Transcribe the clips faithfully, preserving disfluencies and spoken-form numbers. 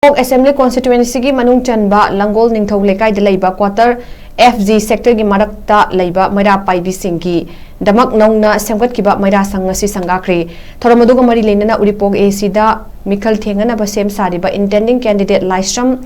ꯎꯔꯤꯄꯣꯛ Assembly Constituencyꯒꯤ ꯃꯅꯨꯡ ꯆꯟꯕ ꯂꯥꯡꯒꯣꯜ ꯅꯤꯡꯊꯧ ꯂꯩꯀꯥꯏꯗ ꯂꯩꯕ quarter F G sectorꯒꯤ ꯃꯔꯛꯇ ꯂꯩꯕ ꯃꯩꯔꯥ ꯄꯥꯏꯕꯤꯁꯤꯡꯒꯤ ꯗꯃꯛ ꯅꯧꯅ ꯁꯦꯝꯒꯠꯈꯤꯕ ꯃꯩꯔꯥ ꯁꯪ ꯉꯁꯤ ꯁꯪꯒꯥꯈ꯭ꯔꯦ꯫ ꯊꯧꯔꯝ ꯑꯗꯨꯒ ꯃꯔꯤ ꯂꯩꯅꯅ ꯎꯔꯤꯄꯣꯛ A Cꯗ ꯃꯤꯈꯜ ꯊꯦꯡꯅꯅꯕ ꯁꯦꯝ ꯁꯥꯔꯤꯕ intending candidate ꯂꯥꯏꯁ꯭ꯔꯝ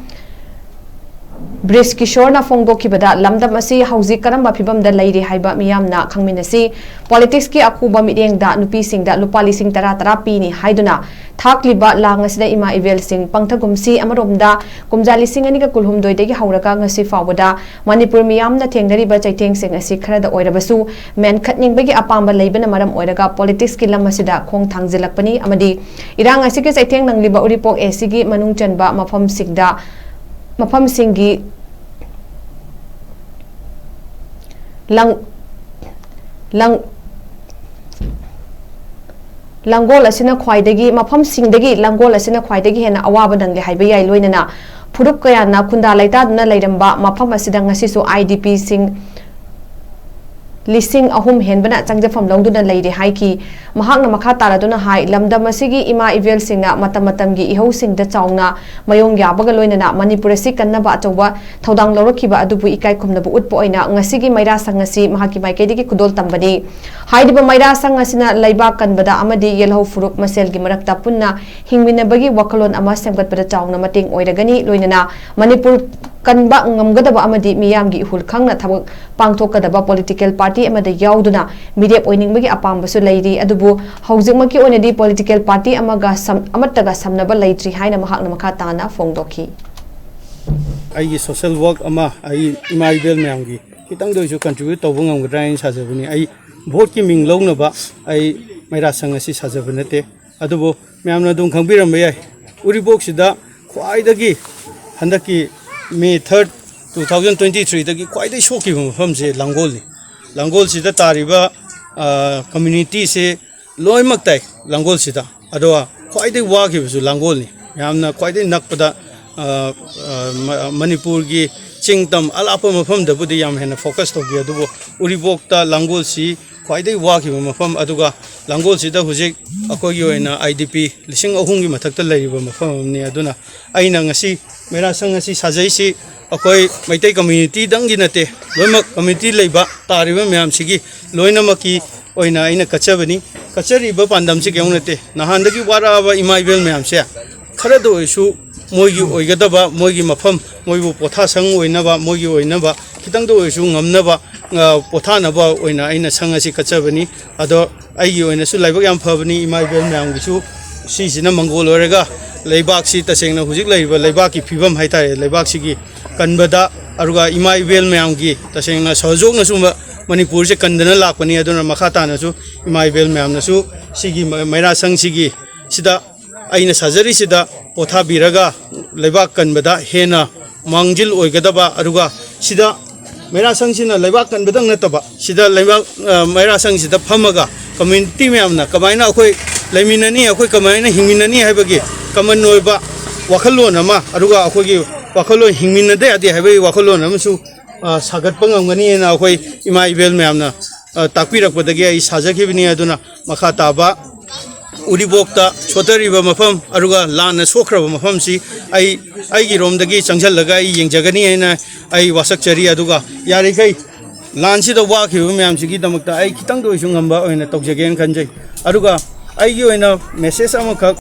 ꯕ꯭ꯔꯤꯖ ꯀꯤꯁꯣꯔꯅ ꯐꯣꯡꯗꯣꯛꯈꯤꯕꯗ, ꯂꯝꯗꯝ ꯑꯁꯤ ꯍꯧꯖꯤꯛ ꯀꯔꯝꯕ ꯐꯤꯚꯝꯗ ꯂꯩꯔꯤ ꯍꯥꯏꯕ ꯃꯤꯌꯥꯝꯅ ꯈꯪꯃꯤꯟꯅꯁꯤ꯫ Politicsꯀꯤ ꯑꯈꯨꯕ ꯃꯤꯠꯌꯦꯡꯗ ꯅꯨꯄꯤꯁꯤꯡꯗ ꯂꯨꯄꯥ ꯂꯤꯁꯤꯡ ꯇꯔꯥ ꯇꯔꯥ ꯄꯤꯅꯤ ꯍꯥꯏꯗꯨꯅ ꯊꯥꯛꯂꯤꯕ ꯂꯥꯡ ꯑꯁꯤꯗ ꯏꯃꯥ ꯏꯕꯦꯜꯁꯤꯡ ꯄꯪꯊꯒꯨꯝꯁꯤ꯫ ꯑꯃꯔꯣꯝꯗ, ꯀꯨꯝꯖꯥ ꯂꯤꯁꯤꯡ ꯑꯅꯤꯒ ꯀꯨꯟꯍꯨꯝꯗꯣꯏꯗꯒꯤ ꯍꯧꯔꯒ ꯉꯁꯤ ꯐꯥꯎꯕꯗ ꯃꯅꯤꯄꯨꯔ ꯃꯤꯌꯥꯝꯅ ꯊꯦꯡꯅꯔꯤꯕ ꯆꯩꯊꯦꯡꯁꯤꯡ ꯑꯁꯤ ꯈꯔꯗ ꯑꯣꯏꯔꯕꯁꯨ ꯃꯦꯟꯈꯠꯅꯤꯡꯕꯒꯤ ꯑꯄꯥꯝꯕ ꯂꯩꯕꯅ ꯃꯔꯝ ꯑꯣꯏꯔꯒ politicsꯀꯤ ꯂꯝ ꯑꯁꯤꯗ ꯈꯣꯡ ꯊꯥꯡꯖꯤꯜꯂꯛꯄꯅꯤ ꯑꯃꯗꯤ ꯏꯔꯥꯡ ꯑꯁꯤꯒꯤ ꯆꯩꯊꯦꯡ ꯅꯪꯂꯤꯕ ꯎꯔꯤꯄꯣꯛ A Cꯒꯤ ꯃꯅꯨꯡ ꯆꯟꯕ ꯃꯐꯝꯁꯤꯡꯗ, ꯃꯐꯝꯁꯤꯡꯒꯤ ꯂꯪ-, ꯂꯪ-, ꯂꯥꯡꯒꯣꯜ ꯑꯁꯤꯅ ꯈ꯭ꯋꯥꯏꯗꯒꯤ, ꯃꯐꯝꯁꯤꯡꯗꯒꯤ ꯂꯥꯡꯒꯣꯜ ꯑꯁꯤꯅ ꯈ꯭ꯋꯥꯏꯗꯒꯤ ꯍꯦꯟꯅ ꯑꯋꯥꯕ ꯅꯪꯂꯦ ꯍꯥꯏꯕ ꯌꯥꯏ꯫ ꯂꯣꯏꯅꯅ ꯐꯨꯔꯨꯞ ꯀꯌꯥꯅ ꯈꯨꯟꯗꯥ ꯂꯩꯇꯥꯗꯨꯅ ꯂꯩꯔꯝꯕ ꯃꯐꯝ ꯑꯁꯤꯗ ꯉꯁꯤꯁꯨ I D Pꯁꯤꯡ ꯂꯤꯁꯤꯡ ꯑꯍꯨꯝ ꯍꯦꯟꯕꯅ ꯆꯪꯖꯐꯝ ꯂꯧꯗꯨꯅ ꯂꯩꯔꯦ ꯍꯥꯏꯈꯤ꯫ ꯃꯍꯥꯛꯅ ꯃꯈꯥ ꯇꯥꯔꯗꯨꯅ ꯍꯥꯏ, ꯂꯝꯗꯝ ꯑꯁꯤꯒꯤ ꯏꯃꯥ ꯏꯕꯦꯜꯁꯤꯡꯅ ꯃꯇꯝ ꯃꯇꯝꯒꯤ ꯏꯍꯧꯁꯤꯡꯗ ꯆꯥꯎꯅ ꯃꯥꯌꯣꯡ ꯌꯥꯕꯒ ꯂꯣꯏꯅꯅ ꯃꯅꯤꯄꯨꯔ ꯑꯁꯤ ꯀꯟꯅꯕ ꯑꯆꯧꯕ ꯊꯧꯗꯥꯡ ꯂꯧꯔꯛꯈꯤꯕ ꯑꯗꯨꯕꯨ ꯏꯀꯥꯏ ꯈꯨꯝꯅꯕ ꯎꯠꯄ ꯑꯣꯏꯅ ꯉꯁꯤꯒꯤ ꯃꯩꯔꯥ ꯁꯪ ꯑꯁꯤ ꯃꯍꯥꯛꯀꯤ ꯃꯥꯏꯀꯩꯗꯒꯤ ꯈꯨꯗꯣꯜ ꯇꯝꯕꯅꯤ꯫ ꯍꯥꯏꯔꯤꯕ ꯃꯩꯔꯥ ꯁꯪ ꯑꯁꯤꯅ ꯂꯩꯕꯥꯛ ꯀꯟꯕꯗ ꯑꯃꯗꯤ ꯌꯦꯜꯍꯧ ꯐꯨꯔꯨꯞ ꯃꯁꯦꯜꯒꯤ ꯃꯔꯛꯇ ꯄꯨꯟꯅ ꯍꯤꯡꯃꯤꯟꯅꯕꯒꯤ ꯋꯥꯈꯜꯂꯣꯟ ꯑꯃ ꯁꯦꯝꯒꯠꯄꯗ ꯆꯥꯎꯅ ꯃꯇꯦꯡ ꯑꯣꯏꯔꯒꯅꯤ꯫ ꯂꯣꯏꯅꯅ ꯃꯅꯤꯄꯨꯔ ꯀꯟꯕ ꯉꯝꯒꯗꯕ ꯑꯃꯗꯤ ꯃꯤꯌꯥꯝꯒꯤ ꯏꯍꯨꯜ ꯈꯪꯅ ꯊꯕꯛ ꯄꯥꯡꯊꯣꯛꯀꯗꯕ political party ꯑꯃꯗ ꯌꯥꯎꯗꯨꯅ ꯃꯤꯔꯦꯞ ꯑꯣꯏꯅꯤꯡꯕꯒꯤ ꯑꯄꯥꯝꯕꯁꯨ ꯂꯩꯔꯤ꯫ ꯑꯗꯨꯕꯨ ꯍꯧꯖꯤꯛꯃꯛꯀꯤ ꯑꯣꯏꯅꯗꯤ political party ꯑꯃꯒ ꯁꯝ-, ꯑꯃꯠꯇꯒ ꯁꯝꯅꯕ ꯂꯩꯇ꯭ꯔꯤ ꯍꯥꯏꯅ ꯃꯍꯥꯛꯅ ꯃꯈꯥ ꯇꯥꯅ ꯐꯣꯡꯗꯣꯛꯈꯤ꯫ ꯑꯩꯒꯤ social work ꯑꯃ, ꯑꯩ ꯏꯃꯥ ꯏꯕꯦꯜ ꯃꯌꯥꯝꯒꯤ ꯈꯤꯇꯪꯗ ꯑꯣꯏꯁꯨ contribute ꯇꯧꯕ ꯉꯝꯒꯗ꯭ꯔꯥ ꯍꯥꯏꯅ ꯁꯥꯖꯕꯅꯤ꯫ ꯑꯩ voteꯀꯤ ꯃꯤꯡ ꯂꯧꯅꯕ ꯑꯩ ꯃꯩꯔꯥ ꯁꯪ ꯑꯁꯤ ꯁꯥꯖꯕ ꯅꯠꯇꯦ꯫ ꯑꯗꯨꯕꯨ ꯃꯌꯥꯝꯅ ꯑꯗꯨꯝ ꯈꯪꯕꯤꯔꯝꯕ ꯌꯥꯏ, ꯎꯔꯤꯄꯣꯛꯁꯤꯗ ꯈ꯭ꯋꯥꯏꯗꯒꯤ ꯍꯟꯗꯛꯀꯤ May third, two thousand twenty threeꯗꯒꯤ ꯈ꯭ꯋꯥꯏꯗꯒꯤ ꯁꯣꯛꯈꯤꯕ ꯃꯐꯝꯁꯦ ꯂꯥꯡꯒꯣꯜꯅꯤ꯫ ꯂꯥꯡꯒꯣꯜꯁꯤꯗ ꯇꯥꯔꯤꯕ, ꯑ, communityꯁꯦ ꯂꯣꯏꯅꯃꯛ ꯇꯥꯏ ꯂꯥꯡꯒꯣꯜꯁꯤꯗ꯫ ꯑꯗꯣ ꯈ꯭ꯋꯥꯏꯗꯒꯤ ꯋꯥꯈꯤꯕꯁꯨ ꯂꯥꯡꯒꯣꯜꯅꯤ꯫ ꯌꯥꯝꯅ ꯈ꯭ꯋꯥꯏꯗꯒꯤ ꯅꯛꯄꯗ, ꯑ, ꯑ, ꯃ-, ꯃꯅꯤꯄꯨꯔꯒꯤ ꯆꯤꯡ ꯇꯝ ꯑꯂꯥꯞꯄ ꯃꯐꯝꯗꯕꯨꯗꯤ ꯌꯥꯝ ꯍꯦꯟꯅ focus ꯇꯧꯈꯤ, ꯑꯗꯨꯕꯨ ꯎꯔꯤꯄꯣꯛꯇ ꯂꯥꯡꯒꯣꯜꯁꯤ ꯈ꯭ꯋꯥꯏꯗꯒꯤ ꯋꯥꯈꯤꯕ ꯃꯐꯝ, ꯑꯗꯨꯒ ꯂꯥꯡꯒꯣꯜꯁꯤꯗ ꯍꯧꯖꯤꯛ ꯑꯩꯈꯣꯏꯒꯤ ꯑꯣꯏꯅ ꯑꯥꯏ ꯗꯤ ꯄꯤ ꯂꯤꯁꯤꯡ ꯑꯍꯨꯝꯒꯤ ꯃꯊꯛꯇ ꯂꯩꯔꯤꯕ ꯃꯐꯝ ꯑꯃꯅꯤ꯫ ꯑꯗꯨꯅ ꯑꯩꯅ ꯉꯁꯤ ꯃꯩꯔꯥ ꯁꯪ ꯑꯁꯤ ꯁꯥꯖꯩꯁꯤ ꯑꯩꯈꯣꯏ ꯃꯩꯇꯩ ꯀꯝꯃ꯭ꯌꯨꯅꯤꯇꯤꯗꯪꯒꯤ ꯅꯠꯇꯦ, ꯂꯣꯏꯅꯃꯛ ꯀꯝꯃ꯭ꯌꯨꯅꯤꯇꯤ ꯂꯩꯕ ꯇꯥꯔꯤꯕ ꯃꯌꯥꯝꯁꯤꯒꯤ ꯂꯣꯏꯅꯃꯛꯀꯤ ꯑꯣꯏꯅ ꯑꯩꯅ ꯀꯠꯆꯕꯅꯤ꯫ ꯀꯠꯆꯔꯤꯕ ꯄꯥꯟꯗꯝꯁꯤ ꯀꯩꯝ ꯅꯠꯇꯦ, ꯅꯍꯥꯟꯗꯒꯤ ꯋꯥꯔꯛꯑꯕ ꯏꯃꯥ ꯏꯕꯦꯜ ꯃꯌꯥꯝꯁꯦ ꯈꯔꯗ ꯑꯣꯏꯔꯁꯨ ꯃꯣꯏꯒꯤ ꯑꯣꯏꯒꯗꯕ, ꯃꯣꯏꯒꯤ ꯃꯐꯝ, ꯃꯣꯏꯕꯨ ꯄꯣꯊꯥꯁꯪ ꯑꯣꯏꯅꯕ, ꯃꯣꯏꯒꯤ ꯑꯣꯏꯅꯕ ꯈꯤꯇꯪꯗ ꯑꯣꯏꯔꯁꯨ ꯉꯝꯅꯕ, ꯑ, ꯄꯣꯊꯥꯅꯕ ꯑꯣꯏꯅ ꯑꯩꯅ ꯁꯪ ꯑꯁꯤ ꯀꯠꯆꯕꯅꯤ꯫ ꯑꯗꯣ ꯑꯩꯒꯤ ꯑꯣꯏꯅꯁꯨ ꯂꯥꯏꯕꯛ ꯌꯥꯝ ꯐꯕꯅꯤ, ꯏꯃꯥ ꯏꯕꯦꯜ ꯃꯌꯥꯝꯒꯤꯁꯨ ꯁꯤꯁꯤꯅ ꯃꯪꯒꯣꯜ ꯑꯣꯏꯔꯒ ꯂꯩꯕꯥꯛꯁꯤ ꯇꯁꯦꯡꯅ ꯍꯧꯖꯤꯛ ꯂꯩꯔꯤꯕ ꯂꯩꯕꯥꯛꯀꯤ ꯐꯤꯕꯝ ꯍꯥꯏꯇꯥꯔꯦ, ꯂꯩꯕꯥꯛꯁꯤꯒꯤ ꯀꯟꯕꯗ, ꯑꯗꯨꯒ ꯏꯃꯥ ꯏꯕꯦꯜ ꯃꯌꯥꯝꯒꯤ ꯇꯁꯦꯡꯅ ꯁꯍꯖꯣꯛꯅꯁꯨ ꯃ-, ꯃꯅꯤꯄꯨꯔꯁꯦ ꯀꯟꯗꯅ ꯂꯥꯛꯄꯅꯤ꯫ ꯑꯗꯨꯅ ꯃꯈꯥ ꯇꯥꯅꯁꯨ ꯏꯃꯥ ꯏꯕꯦꯜ ꯃꯌꯥꯝꯅꯁꯨ ꯁꯤꯒꯤ ꯃ-, ꯃꯩꯔꯥ ꯁꯪꯁꯤꯒꯤ ꯁꯤꯗ ꯑꯩꯅ ꯁꯥꯖꯔꯤꯁꯤꯗ ꯄꯣꯊꯥꯕꯤꯔꯒ ꯂꯩꯕꯥꯛ ꯀꯟꯕꯗ ꯍꯦꯟꯅ ꯃꯥꯡꯖꯤꯜ ꯑꯣꯏꯒꯗꯕ, ꯑꯗꯨꯒ ꯁꯤꯗ ꯃꯩꯔꯥ ꯁꯪꯁꯤꯅ ꯂꯩꯕꯥꯛ ꯀꯟꯕꯗꯪ ꯅꯠꯇꯕ, ꯁꯤꯗ ꯂꯩꯕꯥꯛ, ꯑ, ꯃꯩꯔꯥ ꯁꯪꯁꯤꯗ ꯐꯝꯃꯒ ꯀꯝꯃ꯭ꯌꯨꯅꯤꯇꯤ ꯃꯌꯥꯝꯅ ꯀꯃꯥꯏꯅ ꯑꯩꯈꯣꯏ ꯂꯩꯃꯤꯟꯅꯅꯤ, ꯑꯩꯈꯣꯏ ꯀꯃꯥꯏꯅ ꯍꯤꯡꯃꯤꯟꯅꯅꯤ ꯍꯥꯏꯕꯒꯤ ꯀꯃꯟ ꯑꯣꯏꯕ ꯋꯥꯈꯜꯂꯣꯟ ꯑꯃ, ꯑꯗꯨꯒ ꯑꯩꯈꯣꯏꯒꯤ ꯋꯥꯈꯜꯂꯣꯟ ꯍꯤꯡꯃꯤꯟꯅꯗ ꯌꯥꯗꯦ ꯍꯥꯏꯕꯒꯤ ꯋꯥꯈꯜꯂꯣꯟ ꯑꯃꯁꯨ, ꯑ, ꯁꯥꯒꯠꯄ ꯉꯝꯒꯅꯤ ꯍꯥꯏꯅ ꯑꯩꯈꯣꯏ ꯏꯃꯥ ꯏꯕꯦꯜ ꯃꯌꯥꯝꯅ, ꯑ, ꯇꯥꯛꯄꯤꯔꯛꯄꯗꯒꯤ ꯑꯩ ꯁꯥꯖꯈꯤꯕꯅꯤ꯫ ꯑꯗꯨꯅ ꯃꯈꯥ ꯇꯥꯕ ꯎꯔꯤꯄꯣꯛꯇ ꯁꯣꯠꯊꯔꯤꯕ ꯃꯐꯝ, ꯑꯗꯨꯒ ꯂꯥꯟꯅ ꯁꯣꯛꯈ꯭ꯔꯕ ꯃꯐꯝꯁꯤ ꯑꯩ ꯑꯩꯒꯤꯔꯣꯝꯗꯒꯤ ꯆꯪꯁꯤꯜꯂꯒ ꯑꯩ ꯌꯦꯡꯖꯒꯅꯤ ꯍꯥꯏꯅ ꯑꯩ ꯋꯥꯁꯛꯆꯔꯤ꯫ ꯑꯗꯨꯒ ꯌꯥꯔꯤꯈꯩ ꯂꯥꯟꯁꯤꯗ ꯋꯥꯈꯤꯕ ꯃꯌꯥꯝꯁꯤꯒꯤꯗꯃꯛꯇ ꯑꯩ ꯈꯤꯇꯪꯗ ꯑꯣꯏꯁꯨ ꯉꯝꯕ ꯑꯣꯏꯅ ꯇꯧꯖꯒꯦꯅ ꯈꯟꯖꯩ꯫ ꯑꯗꯨꯒ ꯑꯩꯒꯤ ꯑꯣꯏꯅ ꯃꯦꯁꯦꯖ ꯑꯃꯈꯛ